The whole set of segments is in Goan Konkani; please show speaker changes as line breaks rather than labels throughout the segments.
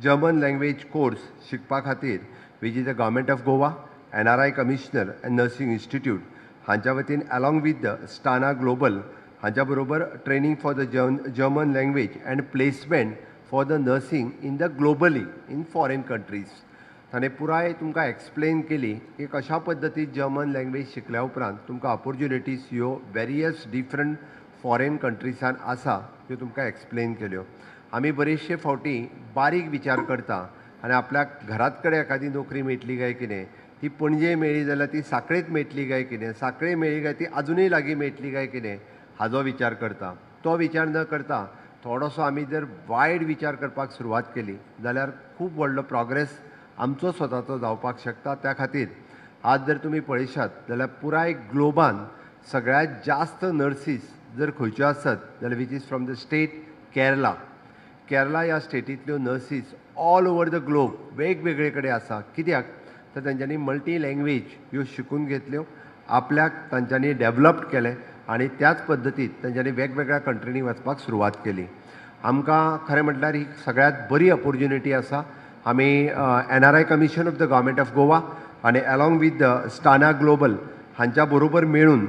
German language course शिकपा खातीर, which is the Government of Goa, NRI Commissioner and Nursing Institute हांच्या वतीन along with the Stana Global हांच्या बरोबर training for the German language and placement for the nursing in the globally in foreign countries. ताणें पुराय तुमकां एक्सप्लेन केली की कशा पद्दतीन जर्मन लँग्वेज शिकल्या उपरांत तुमकां ऑपोर्च्युनिटीज ह्यो वेरियस डिफरंट फॉरेन कंट्रीसान आसा, त्यो तुमकां एक्सप्लेन केल्यो. आमी बरेचशे फावटी बारीक विचार करता आनी आपल्याक घरात कडेन एखादी नोकरी मेळटली काय कितें, ती पणजे मेळ्ळी जाल्यार ती साकळेत मेळटली काय कितें, साकळे मेळ्ळी काय ती आजुनूय लागीं मेळटली काय कितें, हाजो विचार करता. तो विचार न करता थोडोसो आमी जर वायड विचार करपाक सुरवात केली जाल्यार खूब व्हडलो प्रोग्रेस आमचो स्वताचो जावपाक शकता. त्या खातीर आज जर तुमी पळयशात जाल्यार पुराय ग्लोबान सगळ्यांत जास्त नर्सीस जर खंयच्यो आसत जाल्यार which is from the state Kerala. Kerala ह्या स्टेटींतल्यो nurses all over the globe वेगवेगळे कडेन आसा. कित्याक तर तेंच्यांनी मल्टी लँग्वेज ह्यो शिकून घेतल्यो, आपल्याक तांच्यांनी डेवलप केलें आनी त्याच पद्दतीत तेंच्यांनी वेगवेगळ्या कंट्रींनी वचपाक सुरवात केली. आमकां खरें म्हटल्यार ही सगळ्यांत बरी ऑपोर्च्युनिटी आसा. आमी NRI Commission of the Government of Goa आनी along with the Stana Global हांच्या बरोबर मेळून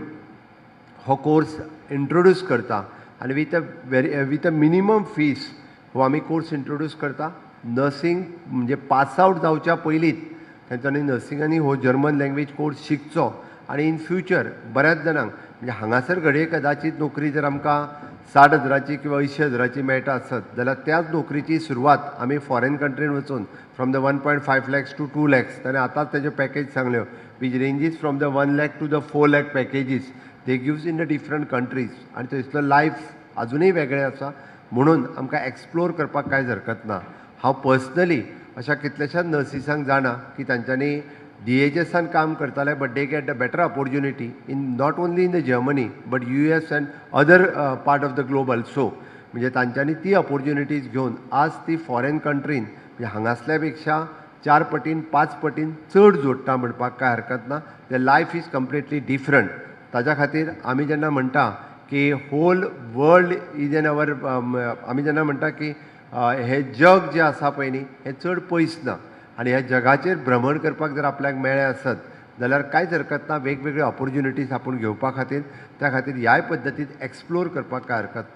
हो कोर्स इंट्रोड्यूस करता आनी with a minimum fees हो आमी कोर्स इंट्रोड्यूस करता. नर्सिंग म्हणजे पास आवट जावच्या पयलींच तांच्यांनी नर्सिंगांनी हो जर्मन लँग्वेज कोर्स शिकचो आनी इन फ्युचर बऱ्याच जाणांक म्हणजे हांगासर घडये कदाचीत नोकरी जर आमकां 60 हजाराची किंवा 80 हजाराची मेळटा आसत जाल्यार त्याच नोकरीची सुरवात आमी फॉरेन कंट्रीन वचून from the 1.5 lakhs to 2 lakhs, ताणें आतांच तेज्यो package सांगल्यो, which ranges from the 1 lakh to the 4 lakh packages they gives in the different countries. आनी थंयसलो लायफ आजुनूय वेगळें आसा म्हणून आमकां एक्सप्लोर करपाक कांयच हरकत ना. हांव पर्सनली अशा कितल्याशाच नर्सिसांक जाणा की तांच्यांनी डीएचएसान काम करताले, but they get the better opportunity in not only in the Germany but US and other part of the globe also. म्हणजे तांच्यांनी ती ऑपोर्च्युनिटीज घेवन आज ती फॉरेन कंट्रीन म्हणजे हांगासल्या पेक्षा चार पटीन, पांच पटीन चड जोडटा म्हणपाक कांय हरकत ना. The life is completely different. ताज्या खातीर आमी जेन्ना म्हणटा की whole world is an our, आमी जेन्ना म्हणटा की हें जग जें आसा पळय न्ही, हें चड पयस ना आनी ह्या जगाचेर भ्रमण करपाक जर आपल्याक मेळ्ळें आसत जाल्यार कांयच हरकत ना वेगवेगळ्यो ऑपोर्च्युनिटीज आपूण घेवपा खातीर. त्या खातीर ह्याय पद्दतीन एक्सप्लोर करपाक कांय हरकत ना.